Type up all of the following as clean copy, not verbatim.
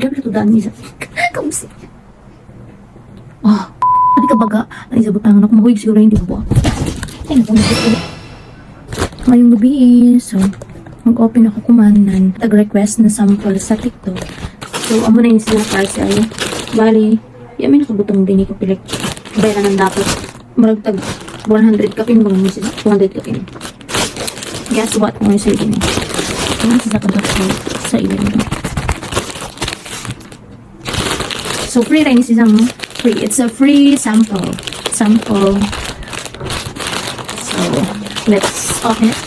Grabe ka tudaan isa. Kamusi. Oh, sabi ka baga. Ang isa butangan ako. Mahuig siguro hindi ba? Ay, naku, naku. Ngayong gabi eh. So, mag-open ako kumanan. Tag-request na sample sa TikTok. So, amo na yung sila parcel. Bali, yan may nakabutong din ko pilik. Bayaran ng dapat. Murag tag 100 kapin ba mo sila? 200 kapin. Guess what? Kung sa ini. Ano sila kabot sa iyo. So, free rin si mo. Free. It's a free sample. Sample. So, let's open it.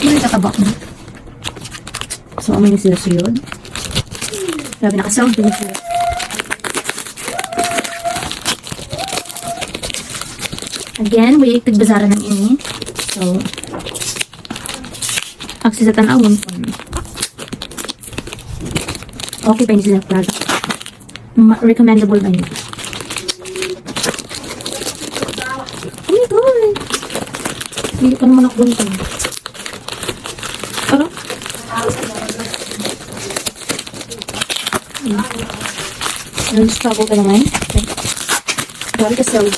Ano yung kakabak mo? So, amoy na sila suyod. Grabe, nakasound din sila. Again, we tigbasara ng ini. So, aksi sa tanawon kung okay pa yun sila product. Recommendable ba yun? Oh my God! Hindi pa naman ako ganito. Ano? Nag-struggle ka naman? Okay. Grabe ka sell.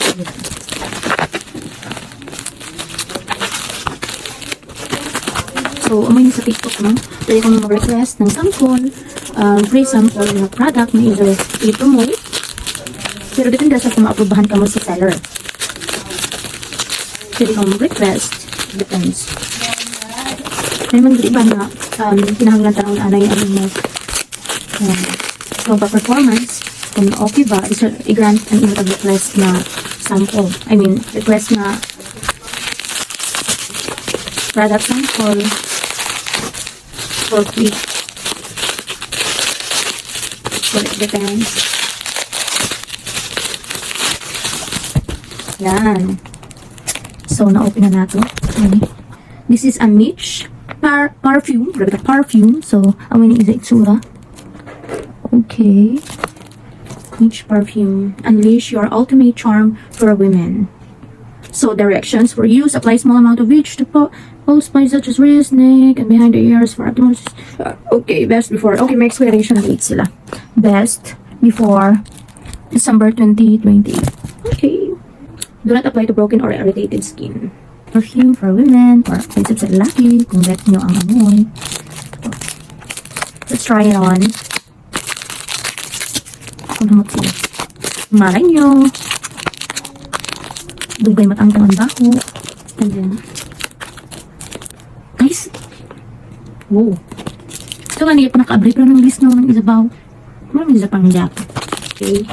So, amoy sa TikTok, no? Pwede kang mag-request ng sample, free sample na product na either i-promote, pero depende sa kung ma-aprobahan ka mo sa seller. Pwede kang mag-request. Depends. May mga iba na kinahanglan tanong anay ang mo so, pa-performance, kung okay ba, is i-grant ang iyong request na sample. I mean, request na product sample for free. So, it depends. Yan. So, na-open na nato. Okay. This is a niche perfume. Grabe ka, perfume. So, ang ni isa itsura. Okay. Niche perfume. Unleash your ultimate charm for women. So, directions for use. Apply small amount of each to post points such as wrist, neck, and behind the ears for optimal. Okay, best before. Okay, may expiration date sila. Best before December 2028. Okay. Do not apply to broken or irritated skin. Perfume for women or offensive sa lalaki kung bet nyo ang amoy. Let's try it on. Kung humot sila. Malay nyo. Dugay matangtang ang bako. And then, guys, wow. Ito nga, hindi pa naka-abri, pero nang list na ng Isabaw. Marami isa pang jacket. Okay.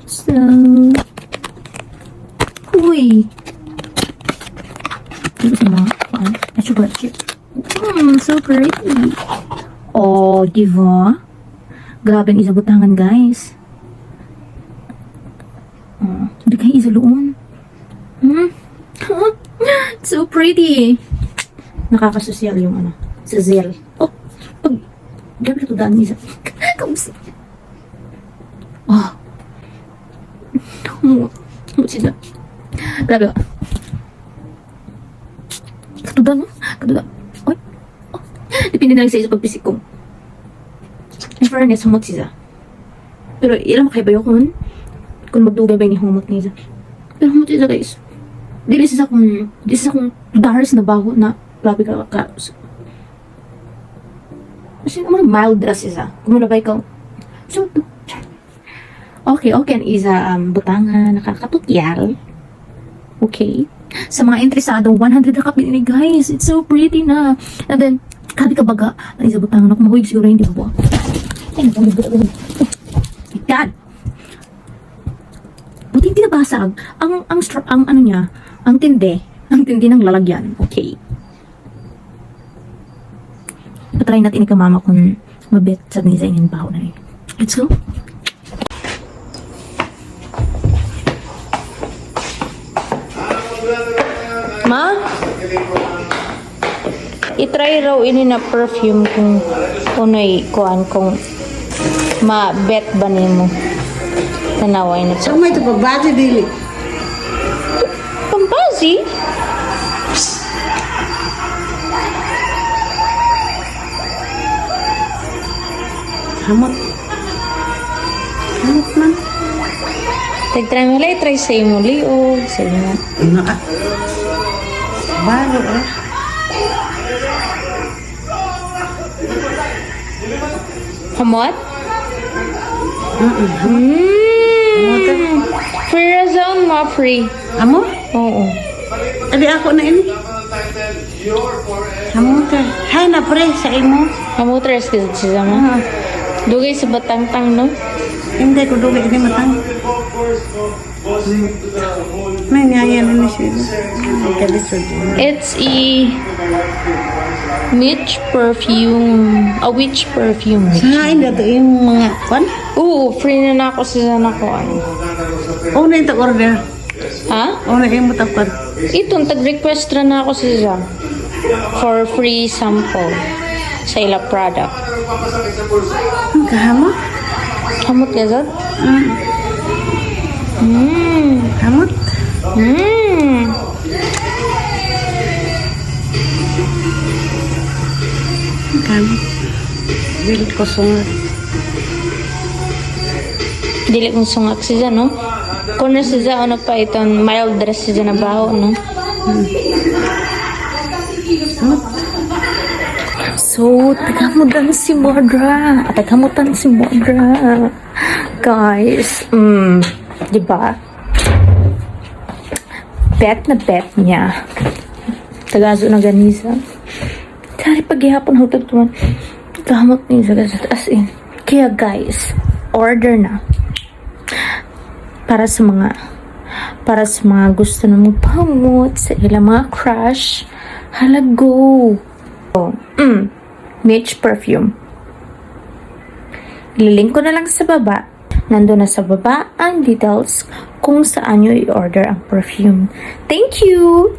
So, uy. Dito sa mga, kuan, na chocolate chip. So pretty. Oh, di ba? Grabe ang isabutangan, guys. Oh, hindi kayo isaluon. So pretty. Nakakasosyal yung ano, sa Zelle. Oh, pag, grabe na daan isa. Kamusi. Oh. Humot. Humot sila. Grabe ba? Katuda, no? Katuda. Oy. Oh. Depende na lang sa isa pagpisik ko. In fairness, humot siya. Pero ilang makaibayo kung magdugay ba ni humot niya. Pero humot siya, guys. Dili siya kung dars na bago na grabe ka. Kasi naman mild ra siya. Kung ba ikaw. So, okay, ang isa butanga nakakatukyal. Okay. Sa mga interesado, 100 na kapin ni guys. It's so pretty na. And then, kabi ka baga. Ang isa butangan ako mahuig siguro hindi ba? Ay, naku, naku, naku. Oh my God. Buti hindi nabasag. Ang ano niya, ang tindi. Ang tindi ng lalagyan. Okay. Patry natin ni mama kung mabit sa design yung baho na rin. Let's go. Ma? I-try raw ini na perfume kung unoy kuan kung ma-bet ba nimo. Tanaway na Sa may ito pagbati dili. Pampasi? Hamot. Hamot man. Tag-try mo lang, try sa imo liog, sa imo. Ano ah? Bago ah. Hamot? Mm. Free ra zone mo, free. Amo? Oo. Adi ako na ini. Hamot eh. Hay na pre sa imo. Hamot res kasi siya mo. Ah, Dugay sa batangtang, no? Hindi ko dugay ini matang. May niyaya na ni siya. Ay, kalisod. It's a witch perfume. A witch perfume. Sain na to yung mga kwan? Oo, free na na ako sa nakuan. Una yung order. Ha? Una yung takpan. Itong tag-request ra na ako sa siya for free sample sa ila product. Ang kahamot? Hamot ka, Zod? Hamot? Ang kahamot. Dili ko sungat. Dili kong sungak siya, no? Kuno siya, ano pa itong mild dress siya na baho, no? Hamot. So, tagamutan si Modra. Tagamutan si Modra. Guys, di ba? Bet na bet niya. Tagazo na ganisa. Dari paghihapon hangtod tuman. Gamot niya sa as in. Kaya guys, order na. Para sa mga gusto na magpahamot sa ilang mga crush, hala go. Oh, Mitch perfume. Ililink ko na lang sa baba. Nandun na sa baba ang details kung saan nyo i-order ang perfume. Thank you!